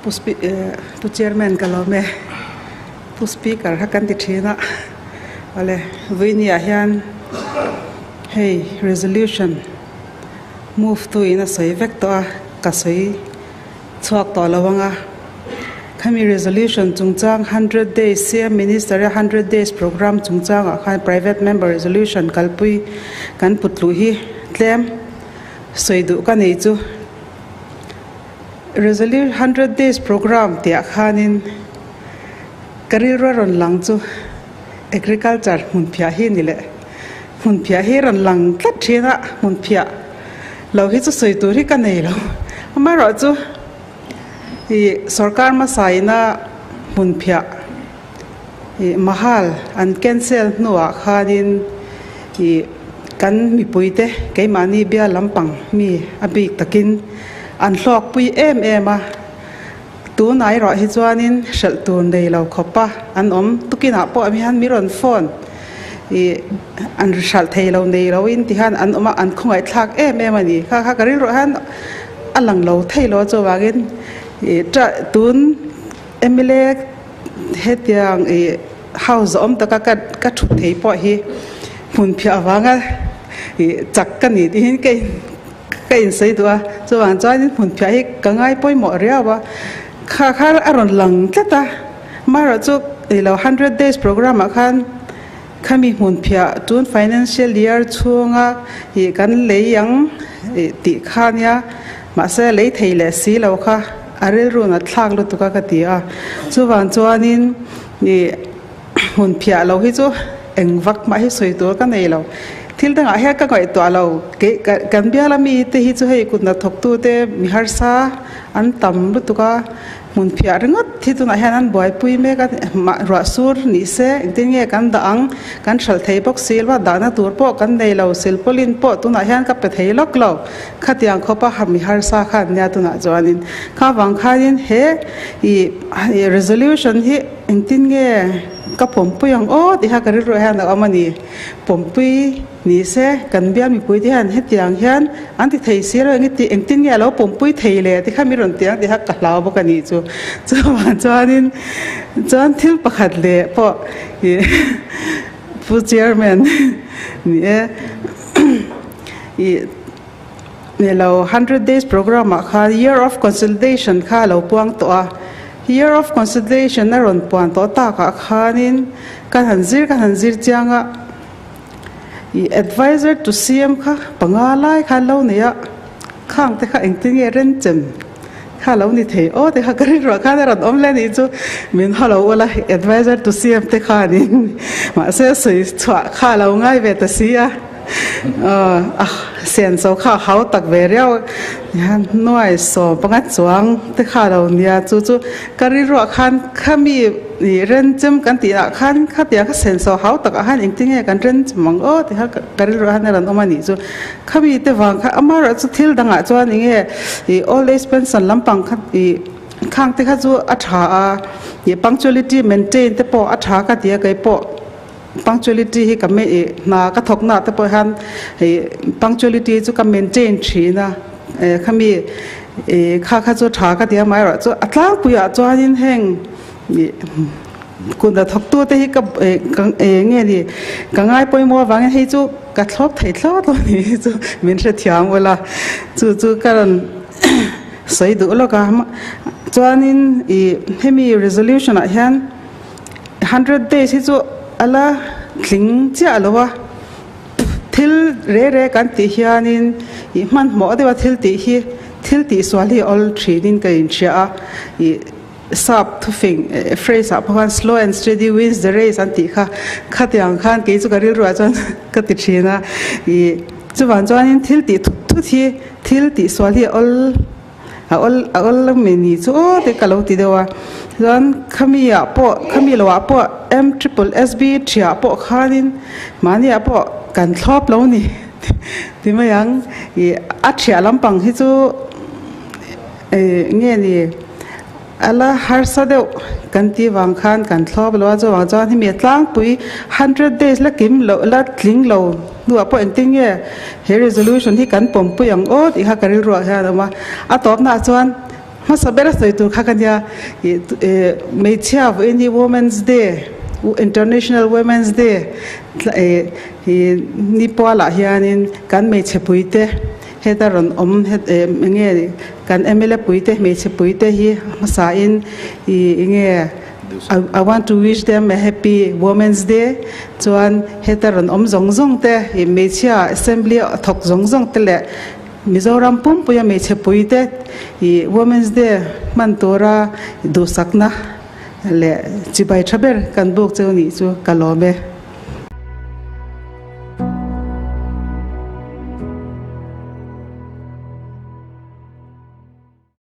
Pu Pu Chairman ka lawm e. Pu Speaker kha kan ti thin a. Awle, vawinia hian hei resolution move tu in a sawi vek tawh a, ka sawi chhuak tawh lo ang a. Khami resolution chungchang 100 days CM Minister a 100 days program chungchangah khan private member resolution kalpui kan put luh hi tlem sawi duh ka nei chu. Resolu 100 days program tih ah khanin ka rilru a rawn lang chu agriculture hmunphiah hi ni leh hmunphiah hi rawn lang tlat thin a, hmunphiah lo hi chu sawi tur hi ka nei lo. Amaherawhchu ih sorkar hmasa ina hmunphiah ih mahal an cancel hnuah khanin ih kan mipuite keimahni bial lampang mi a bik takin an hlawkpui em em a. Tunah erawh hi chuanin hrelh tur nei lo khawpa an awm. Tukinah pawh hian mi rawn phone ih an hralh thei lo nei loin ti hian an awm a, an khawngaihthlak em em a ni. Kha kha ka rilruah hian a lang lo thei lo a chuvangin ih tun mla hetiang ih house awm taka ka ka thut thei pawh hi hmun phiah avanga ih chak ka ni tiin ka in ka insawi duh a, chuvang chuanin hmun phiah hi ka ngai pawimawh riau a, kha kha a rawn lang tlat a, amaherawhchu ih lo 100 days program ah khan khami hmun phiah tun financial year chhunga ih kan lei ang ih tih kha nia mahse lei thei leh si lo kha a rilru nat thlak lutuk a ka ti a, chuvang chuanin ih hmun phiah lo hi chu eng vak mah hi sawi tur ka nei lo. Thil dangah hian ka ngaihtuah lo, kei kan bial ami te hi chu hei kut hnathawk tu te mi harsa an tam lutuk a, hmun phiah ringawt hi tunah hian an buaipui mek a, mah ruah sur ni se engtin nge kan dah ang, kan hralh thei bawk si lo a, dahna tur pawh kan nei lo, silpawlin pawh tunah hian ka pe thei lawk lo, khatiang khawpa mi harsa kha an nia tunah chuanin kha vang khanin he ih resolution hi engtin nge ka pawmpui ang aw tih kha ka rilruah hian a awm a ni. Pawmpui ni se kan bial mipui te hian hetiang hian an ti thei si lo eng ti engtin nge a lo pawmpui thei le ti kha mi rawn ti ang tih kha ka hlau bawk a nih chu. Chuvang chuanin chuan thil pakhat leh pawh ih Pu Chairman ni e ih ni lo 100 days program ah khan year of consolidation kha a lo puang tawh a, year of consolidation a rawn puan tawh takah khanin Kan han zir kan han zir chiang a, i adviser to CM kha panga lai kha an lo nei a, khang te kha engtin nge renchem kha lo ni thei aw te kha ka rilruah khan a rawn awm hle anih chu min haw lo ula adviser to CM te khanin mahse sawi chhuah kha a lo ngai ve ta si a. A senso kha a hau tak ve riau a, nuai sawm panga chuang te kha a lo nia, chu chu ka rilruah khan khami ih renchem kan tih ah khan khatia kha senso hau takah khan engtin nge kan renchem ang aw tih kha ka rilruah khan a rawn awm a nih chu, khami te vang kha amaherawh chu thil dangah chuan eng nge ih old age pension lampang kha ih khang te kha chu a tha a, ih punctuality maintain te pawh a tha ka ti a keipawh. Punctuality hi ka i hna ka thawk na te pawh hian i punctuality chu ka maintain thin a, khami i kha kha chu tha ka ti a, amaherawh chu a tlangpui ah chuanin heng i kut hnathawk tu te hi ka eng nge ni ka ngai pawimawh avangin hei chu ka thlawp thei thlawt lo ni hi chu min hrethiam ula chu chu ka rawn sawi duh lawk a, chuanin i hemi resolution ah hian. 100 days hi chu a la tling chiah lo a, thil re re kan tih hianin ih hmanhmawh deuha thil tih hi thil tihsual hi a awl thinin ka inhria a, ih sap thufing phrase ah pawh khan slow and steady wins the race an tih kha khatiang khan kei chu ka rilruah chuan ka ti thin a, ih chuvang chuanin thil tih thut thut hi thil tihsual hi a awl. A awl a awl lo mai ni chu aw te ka lo ti deuh a, chuan khami ah pawh khami lo ah pawh M triple S B thiah pawh khanin mahni ah pawh kan thlawp lo ni ti mai ang ih a thiah lampang hi chu ih nge ni a la harsa deuh kan tih vang khan kan thlawp lo a, chuvang chuan hemi a tlangpui 100 days la kim loh la tling lo. Hnuah pawh engtin nge he resolution hi kan pawmpui ang aw tih kha ka rilruah hian a awm a. A tawpnaah chuan Hmasa ber a sawi tur kha ka nia, ih hmeichhia vawiin hi Women's Day, International Women's Day ih ni pualah hianin kan hmeichhe puite heta rawn awm enge kan mla puite hmeichhe puite hi hmasain ih enge I want to wish them a happy Women's Day chuan heta rawn awm zawng zawng te ih hmeichhia assembly thawk zawng zawng te leh Mizoram pumpuia hmeichhe puite ih Women's Day hman tura duhsakna leh chibai tha ber kan buk cheu nih chu ka lawm e.